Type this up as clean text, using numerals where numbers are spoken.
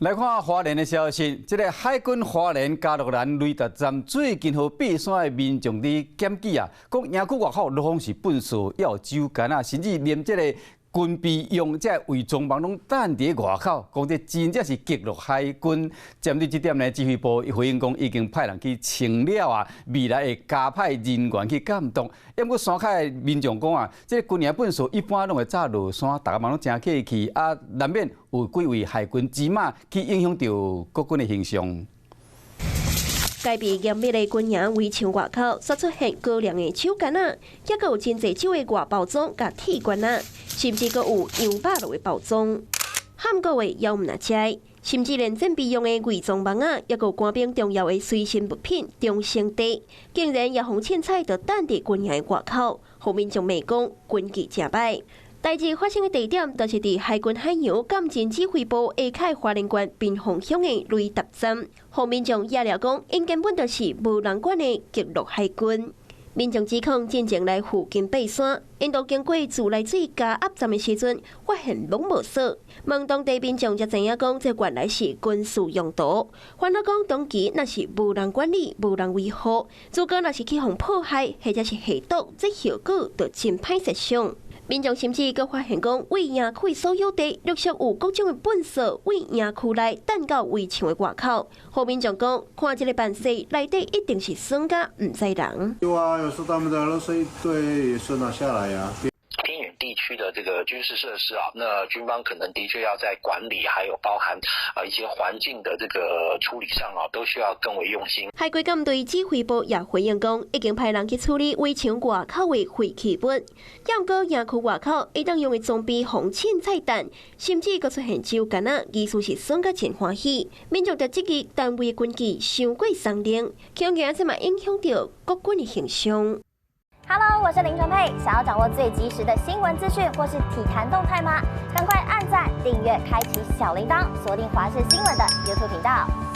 來看花蓮的消息，這个海軍花蓮加洛蘭雷達站最近予爬山的民眾佇檢舉啊，講營區外口攏是糞埽，猶有酒矸啊，甚至連這個軍備用這偽裝網攏擲佇外口，講這真正是激怒海軍。針對這點呢，指揮部回應講已經派人去清了啊，未來會加派人員去監督。毋過山跤的民眾講啊，這個軍營糞埽一般攏會早落山，逐家嘛攏誠客氣啊，難免有幾位海軍芝麻去影響著國軍的形象。戒備嚴密的軍營圍牆外口，煞出現高量的手矸仔，抑閣有真濟酒的外包裝佮鐵罐仔，甚至閣有羊肉爐的包裝。韓國的猶毋若遮，甚至連戰備用的偽裝網仔，抑閣有官兵重要的隨身物品中生袋，竟然也予凊彩就擲佇軍營的外口，予民眾罵講軍紀誠歹。代誌發生的地點，就是佇海軍海洋艦戰指揮部下跤花蓮縣屏風鄉的雷達站。予民眾也料講，𪜶根本就是無人管的激怒海軍。民眾指控進前來附近爬山，𪜶都經過自來水加壓站的時陣，發現攏無鎖。問當地民眾才知影講，這原來是軍事用途。煩惱講當時若是無人管理、無人維護，如果若是去予破壞或者是下毒，這後果就真歹設想。民眾甚至閣發現講，位營區所有地陸續有各種的糞埽位營區內擲到圍牆的外口。予民眾講，看這个辦勢，內底一定是耍甲毋知人。有啊，有時候他們的垃圾一堆也是拿下來呀。偏遠地區的這個軍事設施啊，那軍方可能的確要在管理，還有包含啊一些環境的這個處理上啊，都需要更為用心。海軍艦隊指揮部也回應講，已經派人去處理圍牆外口的廢棄物。毋過營區外口會當用的裝備予凊彩擲，甚至閣出現酒矸仔，意思是耍甲真歡喜。民眾就質疑單位軍紀傷過鬆冗，恐驚這嘛影響著國軍的形象。 Hello，我是林純佩。想要掌握最及時的新聞資訊或是體壇動態嗎？趕快按讚、訂閱、開啟小鈴鐺，鎖定華視新聞的 YouTube 頻道。